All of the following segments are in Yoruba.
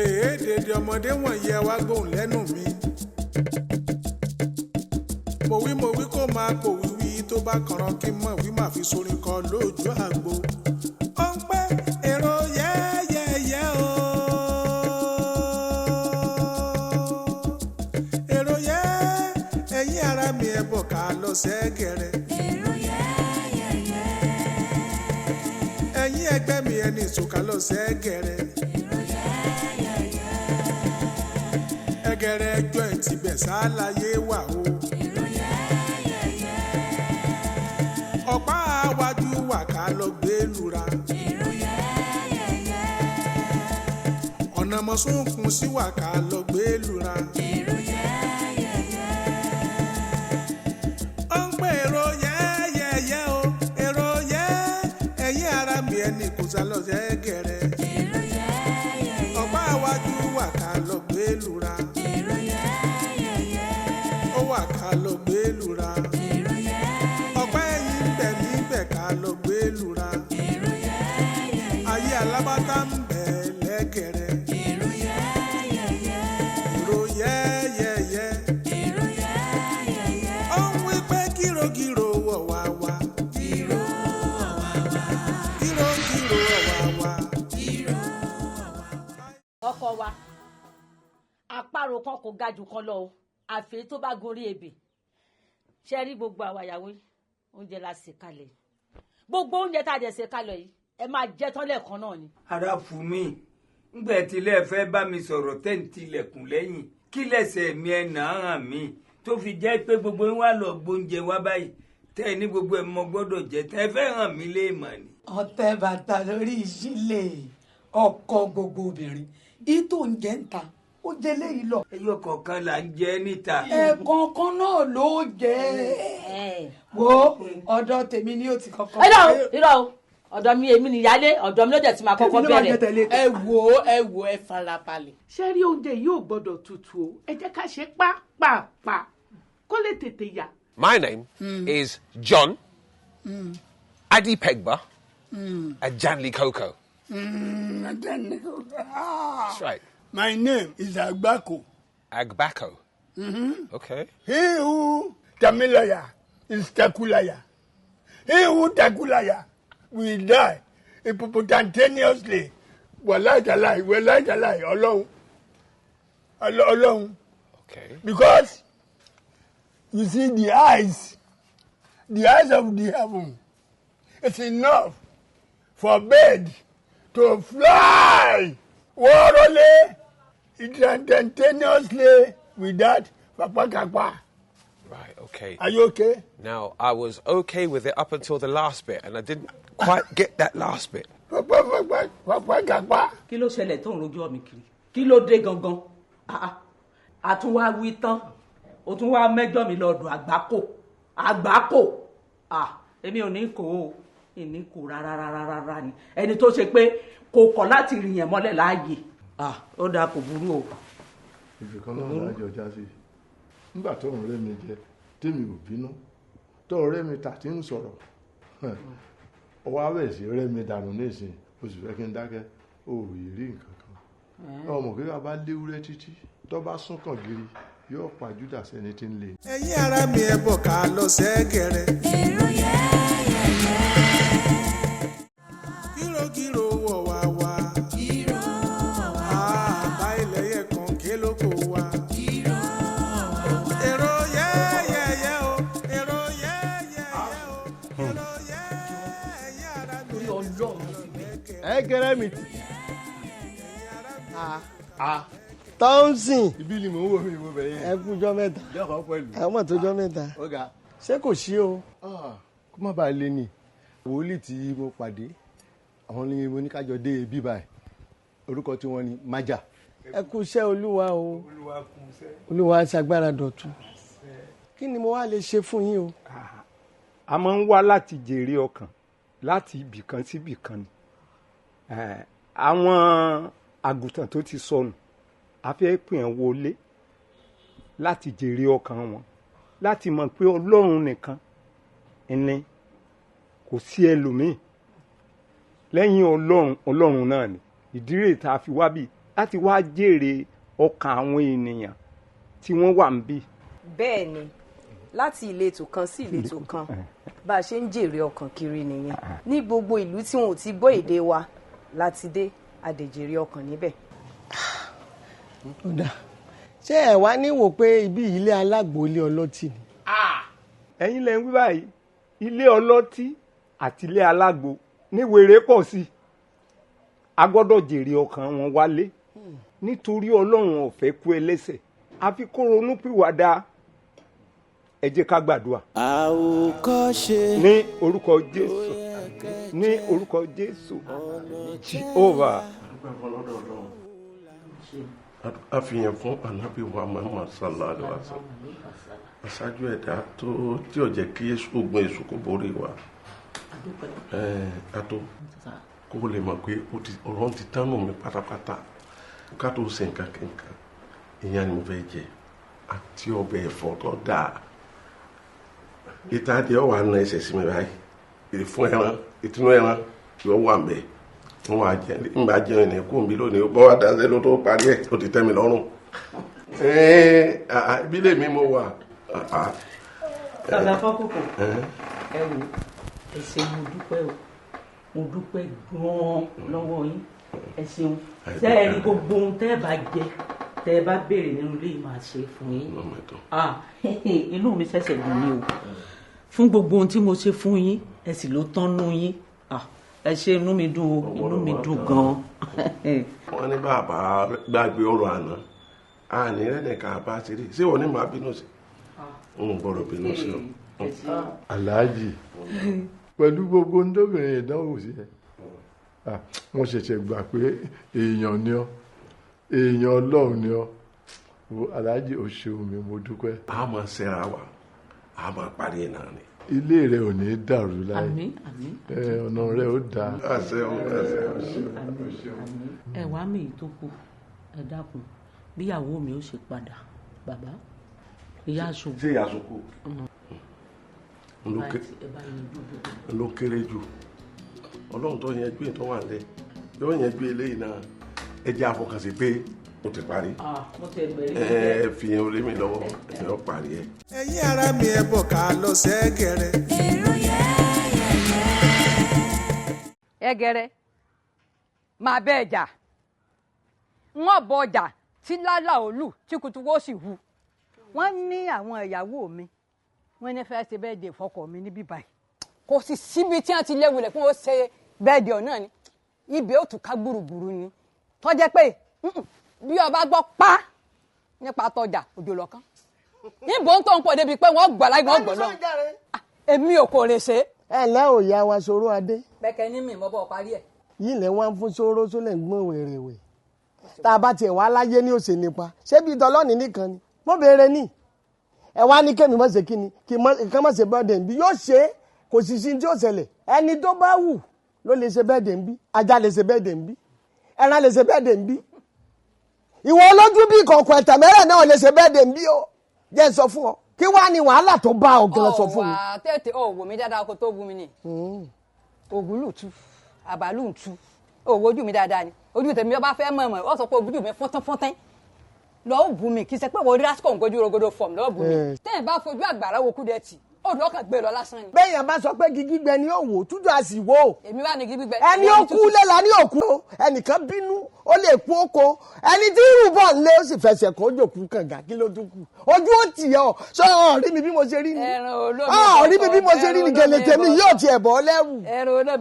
Èé dèdè ọmọdé wọ̀nyí, ẹ wá gbóhùn lẹ́nu mi. Mo wí, mo wí, kó máa pò wíwí tó bá kànràn kí n mọ̀ wí má fi sorin kọ lójú àgbo. Ó ń pẹ́ èrò yẹ́yẹ́yẹ́ o. Èrò yẹ́, ẹ̀yin ara mi, ẹ̀ bọ̀ ká lọ sẹ́gẹ̀rẹ̀. Èrò yẹ́yẹ́yẹ́. Ẹ̀yin ẹgbẹ́ mi, ẹni ìsòkà lọ sẹ́gẹ̀rẹ̀. Èrò yẹ́yẹ́yẹ́. Ẹgẹrẹ ẹjọ́ ẹ̀ tibẹ̀ sáláyé wà o. Èrò yẹ́yẹ́yẹ́. Ọ̀pá àwájú wà ká lọ gbé lura. Èrò yẹ́yẹ́yẹ́. Ọ̀nà mọ̀sùnkùn sí wà ká lọ gbé lura. Èrò yẹ́yẹ́yẹ́. Ó ń pè èrò yẹ́yẹ́yẹ́ o. Èrò yẹ́, ẹ̀yin ara mi, ẹni kò sá lọ sẹ́gẹ̀rẹ̀. Èrò yẹ́yẹ́yẹ́. Ọ̀pá àwájú wà ká lọ gbé lura. Èrò yẹ́yẹ́yẹ́. Ó wà ká lọ gbé lura. Èrò yẹ́yẹ́yẹ́. Ọ̀pá ẹ̀yìn ń bẹ níbẹ̀ ká lọ gbé lura. Èrò yẹ́yẹ́yẹ́. Ayé alábátá ń bẹ lẹ́gẹ̀rẹ̀. Èrò yẹ́yẹ́yẹ́. Èrò yẹ́yẹ́yẹ́. Èrò yẹ́yẹ́yẹ́. Ó ń wí pé kírokíro wọ̀ wá wá. Kíró ọ̀wàwà. Kírokíro wọ̀ wá wá. Kíró ọ̀wàwà. Ọkọ wa, àparò kan kò ga jù kan lọ o, àfi tó bá gorí ebè. Ṣe rí gbogbo àwa ìyàwó yìí, oúnjẹ la sè kalẹ̀ yìí. Gbogbo oúnjẹ tá a dẹ̀ sè kalẹ̀ yìí, ẹ máa jẹ tán lẹ́ẹ̀kan náà ni. Ara fún mi ngbẹ tilẹ̀ fẹ́ bá mi sọ̀rọ̀ tẹ́ ń tilẹ̀kùn lẹ́yìn, kí lẹ́sẹ̀ mi ẹ̀ nà hàn mí tó fi jẹ́ pé gbogbo yín wá lọ gbóúnjẹ wá báyìí, tẹ́ ẹ ní gbogbo ẹ̀ mọ gbọ́dọ̀ jẹ, tẹ́ ẹ fẹ́ hàn mí léèmọ̀ ni. Ọtẹ bàtà lórí ìṣílẹ̀ ọkọ gbogbo obìnrin ìtò ń jẹ ń ta, ó jẹ léyìí lọ. Ẹyọ kọ̀ọ̀kan là ń jẹ níta. Ẹ̀ẹ̀kọ̀ọ̀kan náà ló jẹ. Wo ọ̀dọ̀ tèmi ni ó ti kọ́kọ́. Ẹ lọ, irọ́ o, ọ̀dọ̀ mi, èmi nìyálé, ọ̀dọ̀ mi ló dẹ̀ ti máa kọ́kọ́ Tèmi ló máa jẹ bẹ̀rẹ̀. tẹ̀lé. Ẹ wò ó, ẹ wò ó, ẹ farabalẹ̀. Ṣé rí oúnjẹ yìí ò gbọ́dọ̀ tutù o, ẹ jẹ́ ká ṣe pápápá kó lè tètè yá. My name is John Adipegba Ajanli Koko. That's right. My name is Agbako. Agbako. Okay. He who Tamilaya is Takulaya. He who Takulaya will die instantaneously. Wallahi talai, wallahi talai, Ọlọ́run. Ọlọ́run. Okay. Because you see the eyes of the heaven, it's enough for bird to fly warily instantaneously without papakapa. Right, okay. Are you okay? Now, I was okay with it up until the last bit, and I didn't quite get that last bit. Papakapa. Kí ló ṣẹlẹ̀ tó ń rojọ́ mi kiri? Kí ló dé gangan? Ah, ah. A tún wá wí tán, o tún wá mẹ́jọ mi lọ́dọ̀ àgbákò àgbákò. Ah, èmi ò ní kó o, ìní kó rárá rárá rárá ni. Ẹni tó ṣe pé kò kọ̀ láti rìn yẹn mọ́lẹ̀ láàyè. Ah, ó dáa, kò burú o. Ibì kan náà lájọ já sí nígbà tó ń rẹ́ mi jẹ tèmi ò bínú, tó ń rẹ́ mi tà tí ń sọ̀rọ̀, ọwọ́ abẹ́ sí rẹ́ mi dànù nísìn, o sì fẹ́ kí n dákẹ́. O ò yìí rí nǹkan kan, ọmọ kí a bá léwúrẹ́ títí tó bá sún kàn gírí, yóò pa Júdà sẹ́ni tí ń lé. Ẹ̀yin ara mi, ẹ bọ̀ ká lọ sẹ́gẹ̀rẹ̀. Èrò yẹ́yẹ́yẹ́. Kírokíro wọ̀ wá wá. Kíró ọ̀wàwà. Àbá ilẹ̀ yẹ kàn ké lóko wa. Kíró ọ̀wàwà. Èrò yẹ́yẹ́yẹ́ o. Èrò yẹ́yẹ́yẹ́ o. Èrò yẹ́, ẹ̀yin ara mi. Torí Ọlọ́run mo fi bẹ̀. Ẹ gẹrẹ mi tì. Thompson. Ibi ni mò ń wò mí, ìwò bẹ̀rẹ̀ Ẹ kújọ́ mẹ́ta. Jọ́kọ̀ pẹ̀lú. Àwọn tó jọ́ mẹ́ta. Ó ga. Ṣé kò sí o? Kó má bàa lé ní wòlíì tí mo pàdé, àwọn ni mo ní kájọ dé ibi báyìí, orúkọ tí wọ́n ní Májà. Ẹ kú iṣẹ́ Olúwa o. Olúwa kún iṣẹ́. Olúwa ṣagbára dọ̀tun. Kí ni mo wá lè ṣe fún yín o? A máa ń wá láti jèrè ọkàn láti ibìkan sí ibìkan ni. Àwọn àgùntàn tó ti sọnù, a fẹ́ pè wọ́n wọlé láti jèrè ọkàn wọn, láti mọ̀ pé Ọlọ́run nìkan ẹni, kò sí ẹlòmíì lẹ́yìn Ọlọ́run, Ọlọ́run náà ni. Ìdí rèé tá a fi wá bí. láti wá jèrè ọkàn àwọn ènìyàn tí wọ́n wà ń bí. Bẹ́ẹ̀ ni, láti ìletò kan sí ìletò kan, bá a ṣe ń jèrè ọkàn kiri nìyẹn. Ní gbogbo ìlú tí wọn ò ti gbọ́ èdè wa láti dé, a dẹ̀ jèrè ọkàn níbẹ̀. Ó dáa, ṣé ẹ wá ní wò pé ibi ilé alágbo, ilé ọlọ́tí ni? Ẹ̀yin lẹ ń wí báyìí. Ilé ọlọ́tí àti ilé alágbo ní wèrè pọ̀ sí i. A gbọ́dọ̀ jèrè ọkàn wọn wálé, nítorí Ọlọ́run ò fẹ́ kú ẹlẹ́ṣẹ̀, àfi kó ronúpìwàdà. Ẹ jẹ́ ká gbàdúrà. Àwòkọ́ṣe. Ní orúkọ Jésù, ní orúkọ Jésù, Jehovah. A fi yẹn fún Anabi wa Muhammad sallallahu alaihi wa sallam, aṣáájú ẹ̀dá tó tí ò jẹ́ kí ogun èṣù kó borí wa. Ẹ ato kó o lè mọ̀ pé ọ̀rọ̀ ti tánù mi pátápátá. Ká tó ṣe nǹkan kankan, ìyẹn ni mo fẹ́ jẹ àti ọbẹ̀ ẹ̀fọ́ tó dáa. Ìta adìẹ wà na ẹsẹ̀ sí mi báyìí, ìfún ẹran, ìtinú ẹran yóò wà mbẹ. Wọn wà jẹ nbà jẹun ní kó nbí lónìí bọ́ wà dáṣẹ́ ló tó parí ẹ̀, ó ti tẹ́ mi lọ́rùn. Ìbílẹ̀ mi mo wà. Bàbá Fọ́kùkù, ẹ wò, ẹ ṣeun, mo dúpẹ́ o, mo dúpẹ́ gan-an lọ́wọ́ yín. Ẹ ṣeun. Ṣé ẹ rí gbogbo ohun tẹ́ ẹ bá jẹ, tẹ́ ẹ bá béèrè nínú ilé yìí, máa ṣe fún yín. Inú mi ṣẹ̀ṣẹ̀ dùn ni o fún gbogbo ohun tí mo ṣe fún yín. Ẹ sì ló tán nú yín. Ẹ ṣe, inú mi dùn o, inú mi dùn gan-an. Wọ́n ní bàbá gbàgbé ọ̀rọ̀ àná, àní rẹ̀ bá ti rí. Ṣé wọ́n ní màá bínú sí? N gbọ́dọ̀ bínú sí ọ. Aláàjì, pẹ̀lú gbogbo ndóbìnrin ìdánwò sí ẹ, wọ́n ṣẹ̀ṣẹ̀ gbà pé èèyàn ni ọ́, èèyàn Ọlọ́run ni ọ́. Aláàjì, o ṣeun mi, mo dúpẹ́. A máa ṣẹ́ra wa, a máa parí ẹ̀ náà ni. Ilé rẹ ò ní dàrú láyé. Àmín, àmín. Ọ̀nà rẹ ó dáa. Àṣẹ o, àṣẹ o. Ẹ wá mi tó kù, ẹ dákun, bíyàwó mi ó ṣe padà, bàbá ìyá àṣùkù. Ṣé ìyá àṣùkù ló kéré jù? Ọlọ́run tó yẹn gbé tó wà lẹ yóò yẹn gbé eléyìí náà. Ẹ jẹ́ àfọkànsí pé o ti parí. Ẹ fi yẹn orí mi lọ́wọ́, ẹ yọ parí ẹ. Ẹ̀yin ará mi, ẹ bọ̀ ká lọ sẹ́gẹ̀rẹ̀. Èrò yẹ́yẹ́yẹ́. Ẹgẹrẹ máa bẹ ẹjà wọn bọ ọjà tí lálà òlù tí kutu wọ́n sì hu. Wọ́n ní àwọn ìyàwó mi, wọ́n ní fẹ́ẹ́ ṣe bẹ́ẹ̀ dé fọkọ mi níbí báyìí. Kò sì síbi tí wọ́n ti léwu lẹ̀ fún ó ṣe bẹ́ẹ̀ dé ọ̀nà ni ibẹ̀ ó tún ká gbúrúgbúrú ni tọ́jẹ́ pé bí ọba gbọ́ pa nípa tọjà òjò lọ́kàn níbo ń tó ń pọ̀ débi pé wọ́n gbọ́ láì wọ́n gbọ́ lọ. Èmi ò kò lè ṣe. Ẹ ǹlẹ́ ò yá wa, sọ̀rọ̀ adé. Bẹ́kẹ̀ ní mi mọ́ bọ́ parí ẹ̀. Yìí lẹ́ wá ń fún sóró sólẹ̀ ń gbọ́n wèrèwè tá a bá tiẹ̀ wá láyé ní òsè nípa ṣé bíi tọlọ́ọ̀nì nìkan ni mo béèrè ní. Ẹ wá ní kémi mọ̀ ṣe kí ni kí kán mọ̀ ṣe bẹ́ẹ̀dẹ̀ ń bí yóò ṣe é, kò sì sí tí ó ṣẹlẹ̀. Ẹni tó bá wù ló lè ṣe bẹ́ẹ̀dẹ̀ ń bí, ajá lè ṣe bẹ́ẹ̀dẹ̀ ń bí, ẹran lè ṣe bẹ́ẹ̀dẹ̀ ń bí, ìwọ olójú bí kọ̀ọ̀kan ẹ̀tẹ̀mẹ́rẹ̀ náà lè ṣe bẹ́ẹ̀dẹ̀ ń bí o. Jẹ́ sọ fún ọ, kí wàá ní wàhálà tó bá ọ gan, sọ fún mi. Ọ wà tètè ọ wò mí dáadáa kó tó bú mi ni. Ògúlù tu àbálù ń tu, òwò ojú mi dáadáa ni. Ojú tèmi ọba fẹ́ mọ̀ mọ̀, ọ sọ pé ojú mi fọ́ntán fọ́ntán lọ́ọ́ bù mí, kì í ṣe pé wọ́n rí lásìkò nǹkan rogodo fọ̀m lọ́ọ́ bù mí. Tẹ́yìn bá fojú àgbàrá wo kúdẹ tì, ó lọ́kàn gbé lọ lásán ni. Bẹ́ẹ̀ yẹn bá sọ pé gbígbẹ ni ó wò tútù, a sì wò. Èmi wà ní gbígbẹ. Ẹni ó kú lẹ́la ní òkú o, ẹnìkan bínú ó lè kú oko, ẹni tí rúbọ̀ ń lé ó sì fẹsẹ̀ kó jòkú kànga, kí ló tún kù? Ojú ó tì ọ́ sọ ọ́ rí mi bí mo ṣe rí ni, ọ́ rí mi bí mo ṣe rí ni, gèlè tèmi yóò tiẹ̀ bọ́ lẹ́rù,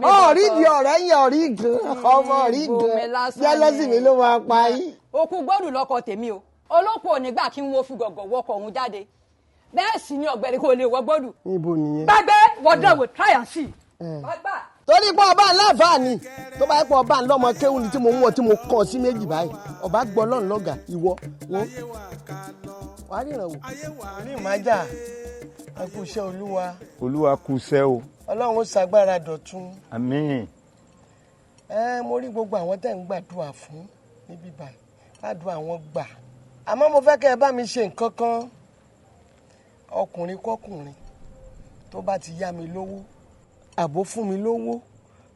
ọ́ rí di ọ̀rẹ́ yẹn, ọ̀rí gan ọmọ rí gan jẹ́lẹ́sì mi ló máa pa yín. Òkú gbọ́dù lọkọ tèmi o, olóko ò ní gbà kí n wo fi gọ̀gọ̀ wọkọ̀ òun jáde, bẹ́ẹ̀ sì ni ọ̀gbẹ́ni kò lè wọ gbọ́dù. Níbo nìyẹn? Gbàgbé wọ́dọ̀ wò, try and see. Torí pé ọba aláǹfààní tó bá yẹ pé ọba ńlọmọ kéwù ni tí mo ń wọ tí mo kàn sí méjì báyìí, ọba gbọ́ lọ́nà lọ́gà ìwọ wo wàá ríran wò. Ní ìmájà, ẹ kú iṣẹ́ Olúwa. Olúwa kú iṣẹ́ o. Ọlọ́run ó ṣagbára dọ̀tun. Àmín. Ẹ mo rí gbogbo àwọn tẹ́ ń gbàdúrà fún níbí báyìí, gbàdúrà wọn gbà, àmọ́ mo fẹ́ kẹ́ ẹ bá mi ṣe nǹkan kan. Ọkùnrin kọkùnrin tó bá ti yá mi lówó àbó fún mi lówó,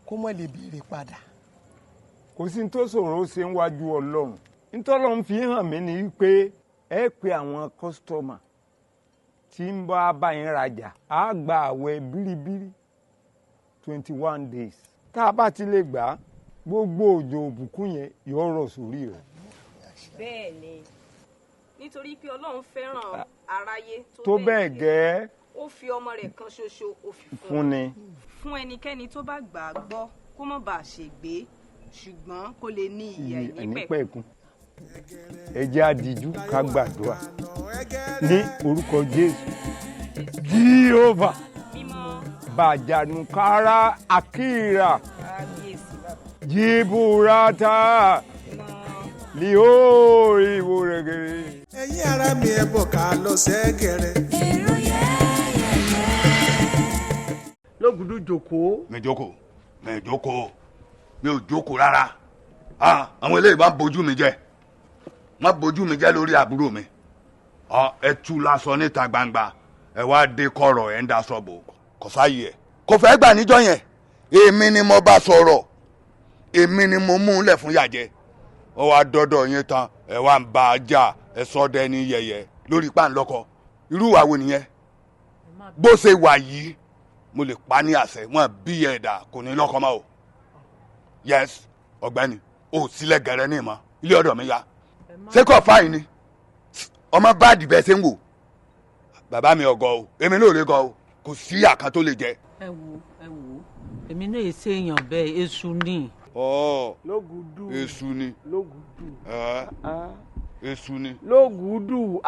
kó mọ̀ lè béèrè padà. Kò sí ní tó ṣòro ṣe ń wájú Ọlọ́run. Ntọ́lọ́ ń fi hàn mí ni pé ẹ pe àwọn kọ́sítọ́mà tí ń bá bá yín rajà á gba àwẹ̀ bíríbírí 21 days. Tá a bá ti lè gbà á, gbogbo òjò òbùkún yẹn yóò rọ̀ sórí rẹ̀. Bẹ́ẹ̀ ni, nítorí pé Ọlọ́run fẹ́ràn aráyé tó bẹ́ẹ̀ gẹ́ ó fi ọmọ rẹ̀ kan ṣoṣo ó fi fún ni. Fún ẹnikẹ́ni tó bá gbà á gbọ́ kó má bàa ṣègbé, ṣùgbọ́n kó lè ní ìyè àìnípẹ̀kun. Ẹ jẹ́ á dijú ká gbàdúrà ní orúkọ Jésù. Jíhófà bàjánukárá àkìrà jìbùrátà lìhó ìwò rẹ̀gẹ̀rẹ̀. Ẹ̀yin ará mi, ẹ bọ̀ ká lọ sẹ́gẹ̀rẹ̀. Èrò yẹ́yẹ́yẹ́. Lógùdù jókòó. Mi jókòó, mi jókòó, mi ò jókòó rárá. Àwọn eléyìí máa ń bójú mi jẹ́, wọ́n bójú mi jẹ́ lórí àbúrò mi. Ẹ tú lásán níta gbangba, ẹ wá dé kọ̀rọ̀, ẹ ń daṣọ bò, kò sáyé ẹ. Kò fẹ́ gbà níjọ́ yẹn, èmi ni mo bá sọ̀rọ̀, èmi ni mo mú un lẹ̀ fún yàjẹ́. Ó wá dọ́dọ̀ yín tán, ẹ wá ń bá a jà, ẹ sọ́dẹ ní yẹ̀yẹ́ lórí páńlọ́kọ. Irú ìwà wo nìyẹn? Bó ṣe wà yìí, mo lè pa ní àṣẹ, wọn bí ẹ̀dá kò ní lọ́kọ mọ́ o. Yes, ọ̀gbẹ́ni, o sílẹ̀ gẹ̀rẹ́ ní ìmọ̀ ilé ọ̀dọ̀ mi ya. Ṣé kò fáyìn ni? Ọmọ báàdì bẹ́ẹ̀ ṣe ń wò. Bàbá mi ọgọ o, èmi náà ò lè gọ o, kò sí àkàn tó lè jẹ. Ẹ wo, ẹ wo, èmi náà èsì èèyàn bẹ́ẹ̀, èṣù ni. Ọ Lógùdù. Èṣù ni. Lógùdù. Èṣù ni. Lógùdù,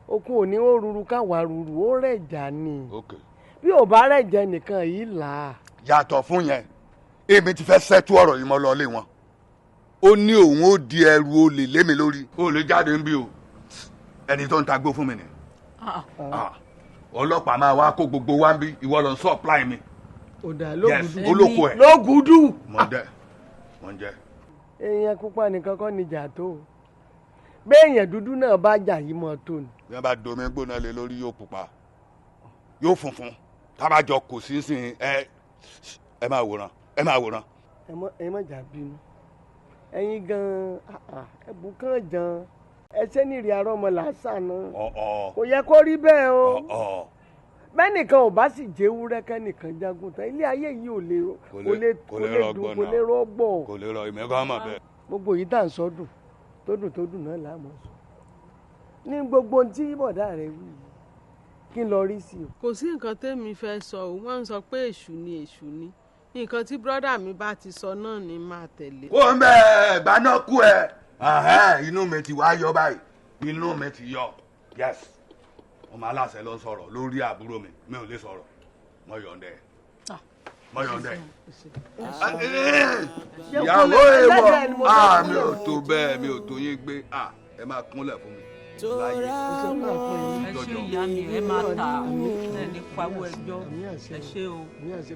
okun òní ó ruru káwa ruru, ó rẹ̀ jà ni. Okay. Bí ò bá rẹ̀ jẹ nìkan yìí là á. Yàtọ̀ fún yẹn, èmi ti fẹ́ ṣẹ́tú ọ̀rọ̀ yìí mọ́ lọ lé wọn. Ó ní òun ó di ẹrù olè lé mi lórí. Ó lè jáde ń bí o. Ẹni tó ń tagbó fún mi ni. Ọlọ́pàá máa wá kó gbogbo wa ń bí, ìwọ lọ supply mi. Ó dà Lógùdù. Yes, olóko ẹ̀. Lógùdù. Mọ̀ ń jẹ́, mọ̀ ń jẹ́. Èèyàn pupa nìkan kọ́ ni jà tó. Béèyàn dúdú náà bá jà yìí mọ́ tó ni. Bí wọ́n bá domi gbóná lé lórí yóò pupa, yóò funfun. Tábàjọ kò sí sìn, ẹ ẹ máa wòran, ẹ máa wòran. Ẹ mọ̀ jà bínú. Ẹ̀yin gan-an, ẹ̀bùn kan jan. Ẹsẹ̀ nìrì arọ́mọ làásà náà. Kò yẹ kó rí bẹ́ẹ̀ o. Bẹ́nìkan ò bá sì jẹ́wúrẹ́ kẹ́nìkan jagun tán, ilé ayé yìí ò lè kò lè dùn, kò lè rọgbọ. Kò lè rọ, ìmọ̀ kan mọ̀ bẹ́ẹ̀. Gbogbo yìí tá à ń sọ dùn tó dùn tó dùn náà láàmú sọ. Ní gbogbo ohun tí bọ̀dá rẹ̀ wí, kí n lọ rí sí o. Kò sí nǹkan tẹ́mi fẹ́ sọ o, wọ́n ń sọ pé èṣù ni, èṣù ni. Nǹkan tí brọ́dà mi bá ti sọ náà ni máa tẹ̀lé. Kó ń bẹ́ẹ̀ gbaná kú ẹ, inú mi ti wá yọ báyìí, inú mi ti yọ. Yes, ọmọ aláṣẹ ló ń sọ̀rọ̀ lórí àbúrò mi, mi ò lè sọ̀rọ̀, mo yọ̀ǹdẹ̀, mo yọ̀ǹdẹ̀. Ìyàwó èèwọ̀, mi ò tó bẹ́ẹ̀, mi ò tó yín gbé, ẹ máa kúnlẹ̀ fún mi. Ẹ ṣe ìyá mi, ẹ máa ta ẹ ní pawó ẹjọ́, ẹ ṣe o.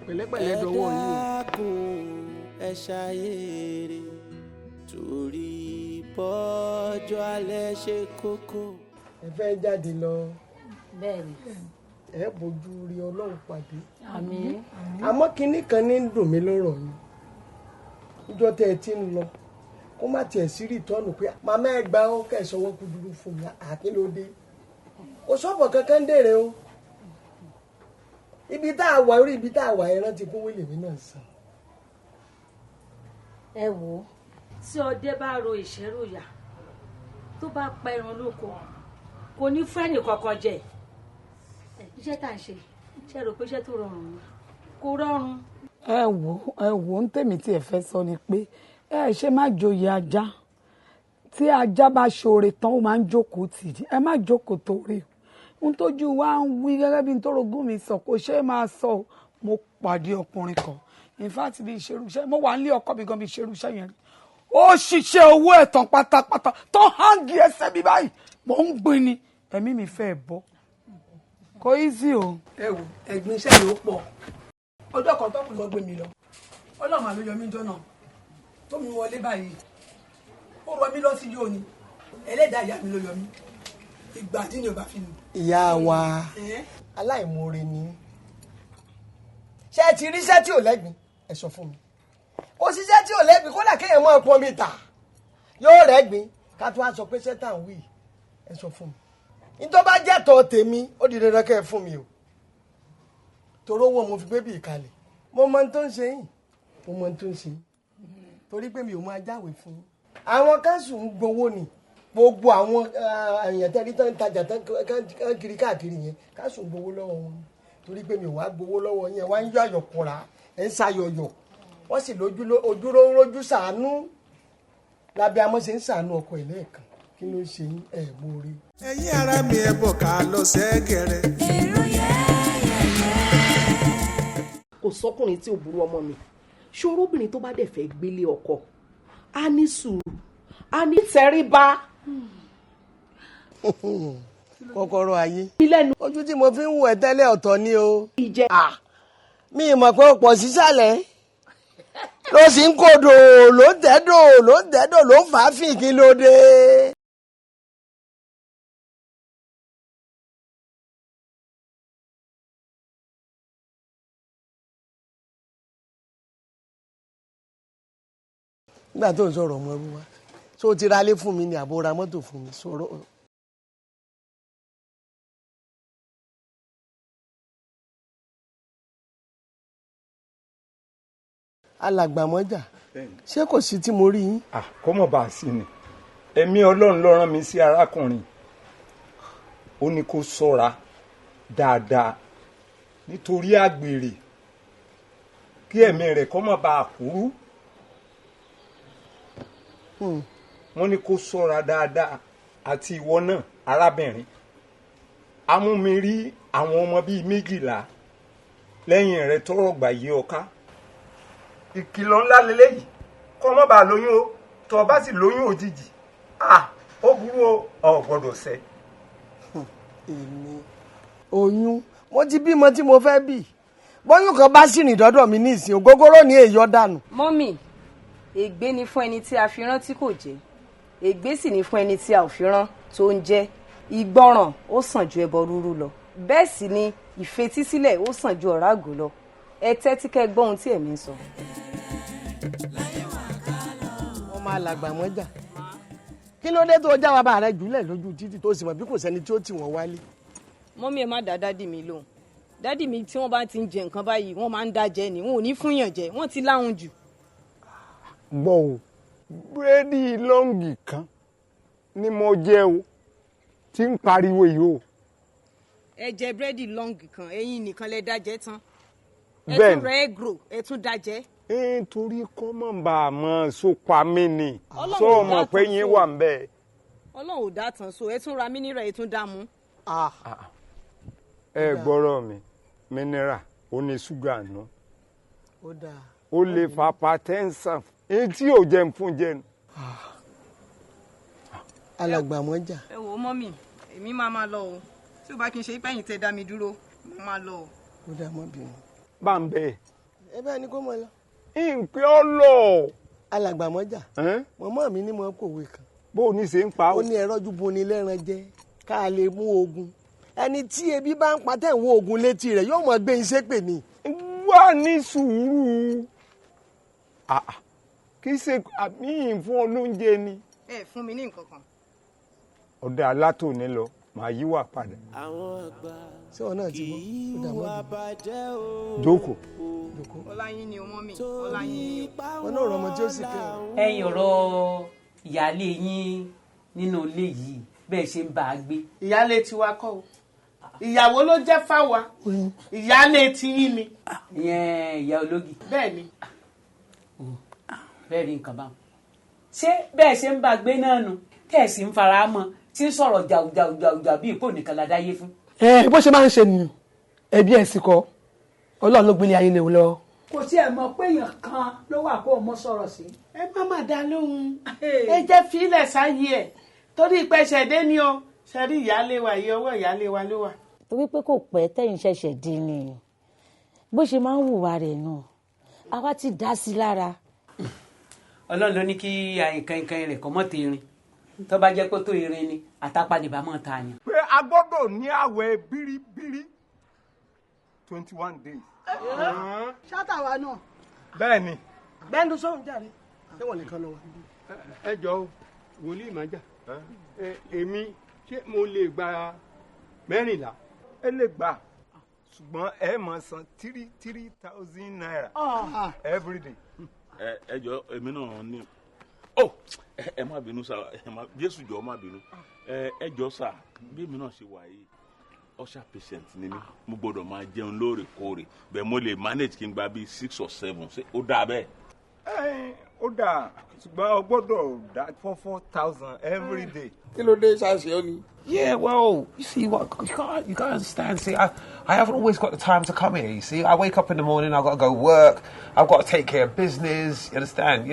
Pẹ̀lẹ́pẹ̀lẹ́ dọwọ́ yín o. Ẹ dákun, ẹ ṣàyèrè torí bọ́jọ́ alẹ́ ṣe kókó. Ẹ fẹ́ jáde lọ. Bẹ́ẹ̀ni. Ẹ bójú rí Ọlọ́run pàdé. Àmín. Àmọ́ kinní kan ní ń dùn mí lọ́rọ̀ yìí. Níjọ́ tẹ́ ẹ ti ń lọ, kó má tiẹ̀ sí rìtọ́ọ̀nù pé màmá ẹ gba ó kẹsànwọ́ kúdúrú fún mi, àkínlódé. Kò sọ́fọ̀ kankan dèrè o. Ibi tá a wà, orí ibi tá a wà, ẹran ti kún wílì mi náà sàn. Ẹ wò ó, tí ọdẹ bá ro ìṣẹ́ròyà tó bá pa ẹran lóko, kò ní fẹ́ẹ̀nì kankan jẹ. Iṣẹ́ tá à ń ṣe, ṣe rò pé iṣẹ́ tó rọrùn ni? Kò rọrùn. Ẹ wò, ẹ wò, ń tèmi tí ẹ fẹ́ sọ ni pé ẹ ṣe má joyè ajá. Tí ajá bá ṣoore tán, ó máa ń jókòó tì í. Ẹ má jókòó torí ohun tójú wa ń wí gẹ́gẹ́ bí n tó rogún mi sọ, kò ṣe é máa sọ. Mo pàdé ọkùnrin kan, in fact bí ìṣerúṣẹ́ mo wà nílé ọkọ mi gan, bí ìṣerúṣẹ́ yẹn rí. Ó ṣiṣẹ́ owó ẹ̀tàn pátápátá tó hangi ẹsẹ̀ mi báyìí, mò ń gbin ni, ẹ̀mí mi fẹ́ bọ́. Kò easy o. Ẹ wò, ẹ̀gbin iṣẹ́ yìí ó pọ̀. Ọjọ́ kan tọkùn lọ gbé mi lọ, Ọlọ́run àló yọ mí jọ náà tó mi wọlé báyìí, ó rọ mí lọ sí yóò ní ẹlẹ́dàá ìyá mi ló yọ mí, ìgbà tí ni ò bá fi nù. Ìyá wa, aláìmoore ni. Ṣé ẹ ti ríṣẹ́ tí ò lẹ́gbin? Ẹ sọ fún mi. Kò síṣẹ́ tí ò lẹ́gbin, kódà kéèyàn máa pọn mi tà yóò rẹ́gbin, Ká tó wá sọ pé sẹ́tà ń wí, ẹ sọ fún mi. Nítorí bá jẹ́ tọ́ tèmi, ó di dandan kẹ́ ẹ fún mi o. Torí owó mo fi gbé bì kalẹ̀. Mo mọ ohun tó ń ṣe yín, mo mọ ohun tó ń ṣe yín. Torí pé mi ò máa jáwèé fún yín. Àwọn káńsù ń gbowó ni. Gbogbo àwọn èèyàn tẹ́lí tán ń tajà tán kiri káàkiri yẹn, káńsù ń gbowó lọ́wọ́ wọn. Torí pé mi ò wá gbowó lọ́wọ́ yín, ẹ wá ń yọ àyọ̀kùnrà, ẹ ń ṣàyọ̀yọ̀. Wọ́n sì lójú rójú ṣàánú. Lábẹ́ amọ́ ṣe ń ṣàánú ọkọ ẹ̀ lẹ́ẹ̀kan. Kí ló ń ṣe yín? Ẹ̀ mórí. Ẹ̀yin ará mi, ẹ bọ̀ ká lọ sẹ́gẹ̀rẹ̀. Èrò yẹ́yẹ́yẹ́. Kò sọ́kùnrin tí ò burú ọmọ mi. Ṣòro obìnrin tó bá dẹ̀ fẹ́ gbélé ọkọ, á ní sùúrù, á ní tẹríba. Kọ́kọ́rọ́ ayé. Ojú tí mo fi ń wò ẹ́ tẹ́lẹ̀ ọ̀tọ̀ ni o. Ìjẹ. Mi ì mọ̀ pé o pọ̀ sísàlẹ̀. Ló sì ń kodò, ló ń tẹ́dò, ló ń tẹ́dò, ló ń fà á fì, kí ló dé. Nígbà tó ń sọ̀rọ̀ ọmọ ẹrú wa, ṣé o ti ra ilé fún mi ni àbò ra mọ́tò fún mi sọ̀rọ̀. Alàgbàmọ́jà, ṣé kò sí tí mo rí yín? Kó mọ̀ bá a sí ni. Ẹ̀mí Ọlọ́run ló rán mi sí arákùnrin. Ó ní kó ṣọ́ra dáadáa nítorí àgbèrè, kí ẹ̀mí rẹ̀ kó má bàa kúrú. Wọ́n ní kó ṣọ́ra dáadáa. Àti ìwọ náà arábìnrin, a mú mi rí àwọn ọmọ bíi 12 lẹ́yìn rẹ̀ tọrọ gbà yí ọ ká. Ìkìlọ̀ ńlá leléyìí, kó má bàa lóyún o. Tó o bá sì lóyún òjijì, ó burú o, ò gbọ́dọ̀ ṣẹ. Èmi oyún, mo ti bímọ tí mo fẹ́ bí. Bóyún kan bá sì rìn dọ́dọ̀ mi ní ìsìn, ògógóró ní èyí ọ̀dànù. Mọ́mì, ègbé ni fún ẹni tí a fi rán tí kò jẹ́, ègbé sì ni fún ẹni tí a ò fi rán tó ń jẹ́. Ìgbọràn ó sàn ju ẹbọ rúrú lọ, bẹ́ẹ̀ sì ni ìfetísílẹ̀ ó sàn ju ọ̀rá àgò lọ. Ẹ tẹ́tí kẹ́ gbọ́ ohun tí ẹ̀mí ń sọ. Ọmọ alàgbàmọ́jà, kí ló dé tó já bàbá rẹ jùlẹ̀ lójú títì tó sì mọ̀ bí kò sẹ́ni tí ó tì wọ́n wálé? Mọ́mí, ẹ má dá dádì mi lóhùn. Dádì mi tí wọ́n bá ti ń jẹ nǹkan báyìí, wọ́n máa ń dá jẹ ni, wọn ò ní fúnyàn jẹ, wọ́n ti láhùn jù. Gbọ́ o, búrẹ́dì lọ́ǹgì kan ni mo jẹ o tí ń pariwo yìí o. Ẹ jẹ búrẹ́dì lọ́ǹgì kan, ẹ̀yin nìkan lẹ dá jẹ tán. Ẹ tún rẹ ẹgro, ẹ tún dá jẹ. Nítorí kọ́ mọ̀ bá a mọ̀ sopa mi ni, sọ mọ̀ pé yín wà ń bẹ́ẹ̀. Ọlọ́run ò dá tán so, ẹ tún ra mínírà, ẹ tún dá mú. Ẹ gbọ́rọ̀ mi, mínírà ó ní ṣúgà nù, ó lè fa hypertension, èyí tí ò jẹun fún jẹun. Alàgbàmọ́jà. Ẹ wò ó mọ́mì, èmi máa lọ o. Tí o bá kí n ṣe pé ẹ̀yin tẹ dá mi dúró, mo máa lọ o. Ó dá mọ́ bínú. Bá ń bẹ. Ẹ bẹ́ẹ̀ ni kó mọ lọ. Nǹkan ọ lọ. Alàgbàmọ́jà, mọ̀mọ́ mi ní mo kòwé kan. Bó o ní ṣe ń pa ó. Ó ní ẹrọ́jú boni lẹ́ran jẹ ká lè mú ogun. Ẹni tí ebi bá ń pa tẹ̀ ń wo ogun létí rẹ̀ yóò mọ̀ gbé iṣẹ́ pè ní. Wà ní sùúrù, kì í ṣe àmì fún ọ lóúnjẹ ni. Ẹ fún mi ní nǹkan kan. Ọ̀dà alátòní lọ, màá yíwà padà. Àwọn àgbà kì í wà bàjẹ́ o. Jókòó. Ọláyín ni o mọ́mì, Ọláyín ni o. Wọn náà rọmọ tí ó sì kẹ́ ẹ. Ẹ̀yin ọ̀rọ̀ ìyáálé yín nínú ilé yìí, bẹ́ẹ̀ ṣe ń bá a gbé. Ìyáálé tiwa kọ́ o, ìyàwó ló jẹ́ fáwa, ìyáálé tiyín ni. Ìyẹn ìyá ológi. Bẹ́ẹ̀ ni. Bẹ́ẹ̀ ni nǹkan báwọn. Ṣé bẹ́ẹ̀ ṣe ń bá a gbé náà nu, tẹ́ ẹ̀ sì ń fara mọ́, tí ń sọ̀rọ̀ jàùjàùjàùjà bíi kò nìkan la dáyé fún. Ẹ bó ṣe máa ń ṣe nìyẹn, ẹbí ẹ̀ sì kọ́, Ọlọ́run ló gbélé ayé léwu lọ. Kò tiẹ̀ mọ̀ pé èèyàn kan ló wà kó o mọ̀ sọ̀rọ̀ sí. Ẹ má má dá lóhùn, ẹ jẹ́ fílẹ̀ sáyé ẹ̀, torí ìpẹ́sẹ̀ dé ni o, ṣe rí ìyáálé wa yìí, ọwọ́ ìyáálé wa ló wà. Torí pé kò pẹ́ tẹ̀yìn ṣẹ̀ṣẹ̀ dín ni, bó ṣe máa ń hùwà rẹ̀ nù, àwa ti dá sí lára. Ọlọ́run ló ní kí àìkànkàn rẹ̀ kọ́ mọ́ tẹ̀rín, tó bá jẹ́ pé tó irin ni àtàpàdé bá mọ́ ta yàn. Pé a gbọ́dọ̀ ní àwẹ̀ bíríbírí 21 days. Ṣátàwa náà. Bẹ́ẹ̀ ni. Gbẹ́nu sọ̀hún jáde, ṣé wọ́n nìkan lọ wà. Ẹ jọ o, wòlíì máa jà. Èmi ṣé mo lè gba 14? Ẹ lè gbà, ṣùgbọ́n ẹ máa san 3,000 naira every day. Ẹ jọ, èmi náà ní ọ, ẹ má bínú sá, ẹ má, Jésù jọ, má bínú. Ẹ jọ sá, bí èmi náà ṣe wà yìí, ulcer patient ni mí, mo gbọ́dọ̀ máa jẹun lóòrèkóòrè. Bẹ́ẹ̀ mo lè manage kí n gba bíi six or seven, ṣé ó dáa bẹ́ẹ̀? Ẹ ó dáa, ṣùgbọ́n o gbọ́dọ̀ dá 4,000 every day. Kí ló dé, ṣáṣe ó ni? Yeah, well, you see, what you can't understand. See, I haven't always got the time to come here. You see, I wake up in the morning, I've got to go work, I've got to take care of business. You understand?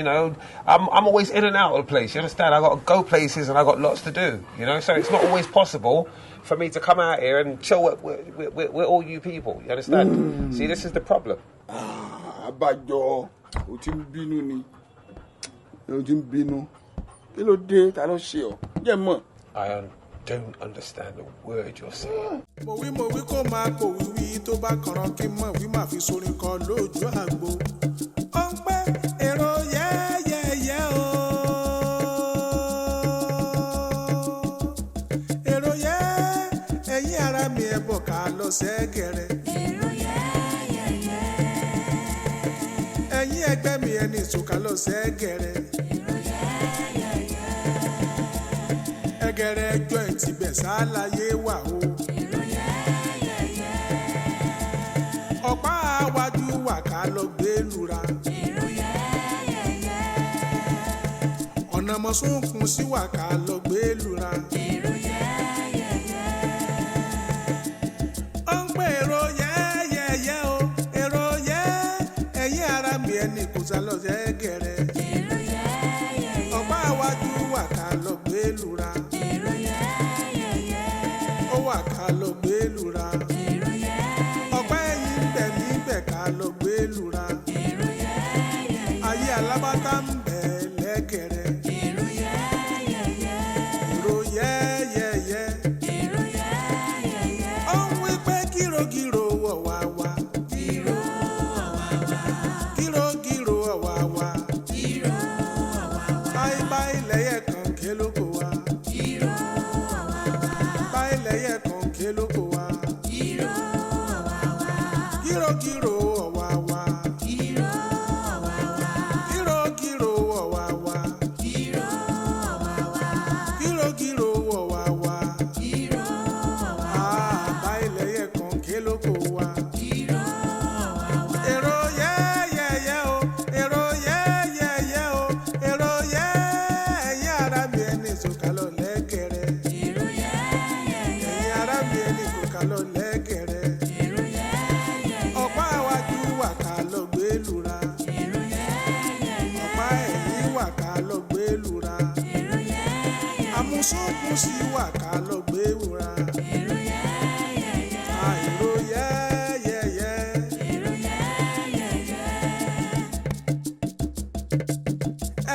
I'm always in and out of the place. You understand? I've got to go places and I've got lots to do. So it's not always possible for me to come out here and chill with all you people. You understand? See, this is the problem. Àbájọ, o ti ń bínú ni, o ti ń bínú. Kí ló dé? Ta ló ṣe ọ jẹ́ mọ̀? I don't understand a word you're saying. Mo wí, mo wí, kó máa pò wíwí, tó bá kànràn kí n mọ̀ wí, máa fi sorin kọ lójú àgbo. Ó ń pẹ́ èrò yẹ́yẹ́yẹ́ o. Èrò yẹ́, ẹ̀yin ara mi, ẹ̀ bọ̀ ká lọ sẹ́gẹ̀rẹ̀. Èrò yẹ́yẹ́yẹ́. Ẹ̀yin ẹgbẹ́ mi, ẹni ìsòkà lọ sẹ́gẹ̀rẹ̀. Ẹgẹrẹ joint ibẹ̀ sáláyé wà o. Èrò yẹ́yẹ́yẹ́. Ọ̀pá àwájú wà ká lọ gbé lura. Èrò yẹ́yẹ́yẹ́. Ọ̀nà mọ̀sùnkùn sí wà ká lọ gbé lura. Èrò yẹ́yẹ́yẹ́. Ó ń pè èrò yẹ́yẹ́yẹ́ o, èrò yẹ́, ẹ̀yin ara mi, ẹni kò sá lọ sẹ́gẹ̀rẹ̀. Èrò yẹ́yẹ́yẹ́. Ọ̀pá àwájú wà ká lọ gbé lura. Èrò yẹ́yẹ́yẹ́. Ó wà ká lọ gbé lura. Èrò yẹ́yẹ́yẹ́. Ọ̀pá ẹ̀yìn ń bẹ níbẹ̀ ká lọ gbé lura. Èrò yẹ́yẹ́yẹ́. Ayé alábátá ń bẹ lẹ́gẹ̀rẹ́. Èrò yẹ́yẹ́yẹ́. Èrò yẹ́yẹ́yẹ́. Èrò yẹ́yẹ́yẹ́. Ó ń wí pé gírògírò wọ̀ wá wá. Gírò ọ̀wàwà. Gírògírò ọ̀wà wá. Gírò ọ̀wàwà. Báyìí báyìí lẹ́yẹ̀ kan ké lóko wa. Gírò ọ̀wàwà. Báyìí lẹ́yẹ̀ kan ké lóko wa. Gírò ọ̀wàwà. Gírògírò ọ̀wà wá. Gírò ọ̀wàwà. Gírògírò ọ̀wà wá. Gírò ọ̀wàwà. Gírògírò ọ̀wà wá. Gírò ọ̀wàwà. Báyìí lẹ́yẹ̀ kan ké lóko wa. Gírò ọ̀wàwà. Èrò yẹ́yẹ́yẹ́ o, èrò yẹ́yẹ́yẹ́ o, èrò yẹ́, ẹ̀yin ara mi, ẹni ìsòkàlọ̀ lẹ́gẹ̀rẹ́. Èrò yẹ́yẹ́yẹ́. Ẹ̀yin ara mi, ẹni ìsòkàlọ̀ lẹ́gẹ̀rẹ́. Èrò yẹ́yẹ́yẹ́. Ọ̀pá àwájú wà ká lọ gbé lura. Èrò yẹ́yẹ́yẹ́. Ọ̀pá ẹ̀yìn wà ká lọ gbé lura. Èrò yẹ́yẹ́yẹ́. Àmúsùnkùn sí wà ká lọ gbé lura. Èrò yẹ́yẹ́yẹ́. Èrò yẹ́yẹ́yẹ́. Èrò yẹ́yẹ́yẹ́.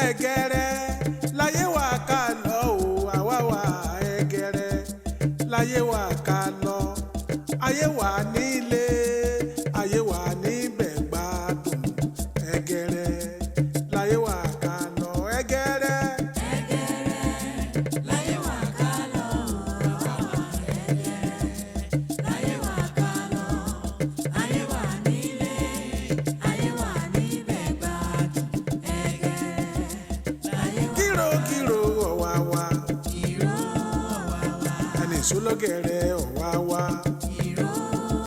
Ẹgẹrẹ láyé wà ká lọ o, àwa wà ẹgẹrẹ láyé wà ká lọ, ayé wà nílé, ayé wà níbẹ̀ gbádùn. Ẹgẹrẹ láyé wà ká lọ, ẹgẹrẹ. Ẹgẹrẹ láyé wà ká lọ, àwa wà ẹgẹrẹ láyé wà ká lọ, ayé wà nílé, ayé wà níbẹ̀ gbádùn. Ẹgẹrẹ láyé wà. Kírokírò ọ̀wà wa. Kíró ọ̀wàwà. Ẹni ìsúlọ́gẹ̀rẹ̀ ọ̀wà wa.